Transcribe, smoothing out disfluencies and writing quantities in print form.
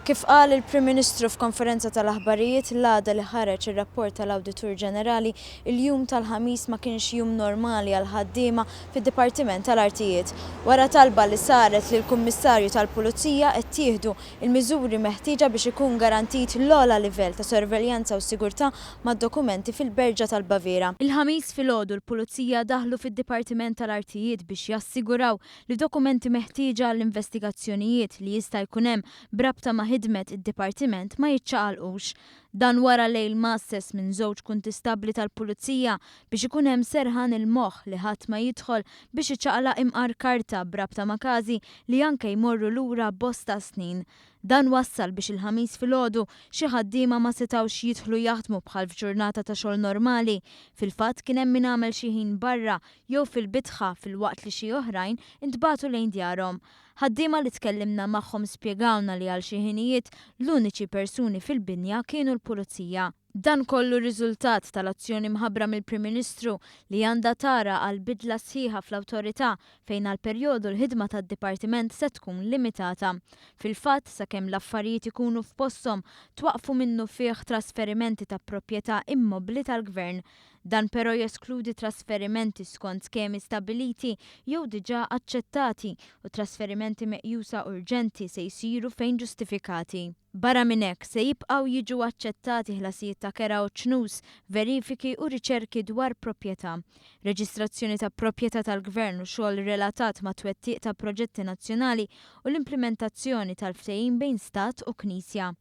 Kif qal il-Prim Ministru f'konferenza tal-aħbarijiet l-għada li ħareġ ir-rapport tal-Awditur Ġenerali, il-jum tal-Ħamis ma kienx jum normali għall-ħaddiema fid-Dipartiment tal-Artijiet. Wara talba li saret lill-Kummissarju tal-Pulizija ttieħdu l-miżuri meħtieġa biex ikun garantit l-ogħla livell ta' sorveljanza u sigurtà mad-dokumenti fil-Berġa tal-Baviera. Il-Ħamis filgħodu l-Pulizija daħlu fid-Dipartiment tal-Artijiet biex jassiguraw li dokumenti meħtieġa għall-investigazzjonijiet li jista' jkun hemm b'rabta ma' ħidmet id-Dipartiment ma jiċċaqalqux. Dan wara lejl mgħasses minn żewġ kuntistabbli tal-Pulizija biex ikun hemm serħan il-moħħ li ħadd ma jidħol biex iċaqlaq imqar karta b'rabta ma' każi li anke jmorru lura bosta snin. Dan wassal biex il-Ħamis filgħodu xi ħaddiema ma setgħux jidħlu jaħdmu bħal f'ġurnata ta' xogħol normali. Fil-fatt kien hemm min għamel xi ħin barra jew fil-bitħa filwaqt li xi oħrajn intbagħtu lejn djarhom. Ħaddiema li tkellimna magħhom spjegawlna li għal xi ħinijiet l-uniċi persuni fil-binja kienu l-Pulizija. Dan kollu riżultat tal-azzjoni mħabbra mill-Prim Ministru li għandha tara għal bidla sħiħa fl-awtorità fejn għal perjodu l-ħidma tad-dipartiment se tkun limitata. Fil-fatt, sakemm l-affarijiet ikunu f'posthom, twaqqfu minnufih trasferimenti ta' proprjetà immobbli tal-Gvern. Dan però jeskludi trasferimenti skont skemi stabbiliti jew diġà aċċettati u trasferimenti meqjusa urġenti se jsiru fejn ġustifikati. Barra minn hekk, se jibqgħu jiġu aċċettati ħlasijiet ta' kera u ċnus, verifiki u riċerki dwar proprjetà, reġistrazzjoni ta' proprjetà tal-gvern u xogħol relatat mat-twettiq ta' proġetti nazzjonali u l-implimentazzjoni tal-ftehim bejn Stat u Knisja.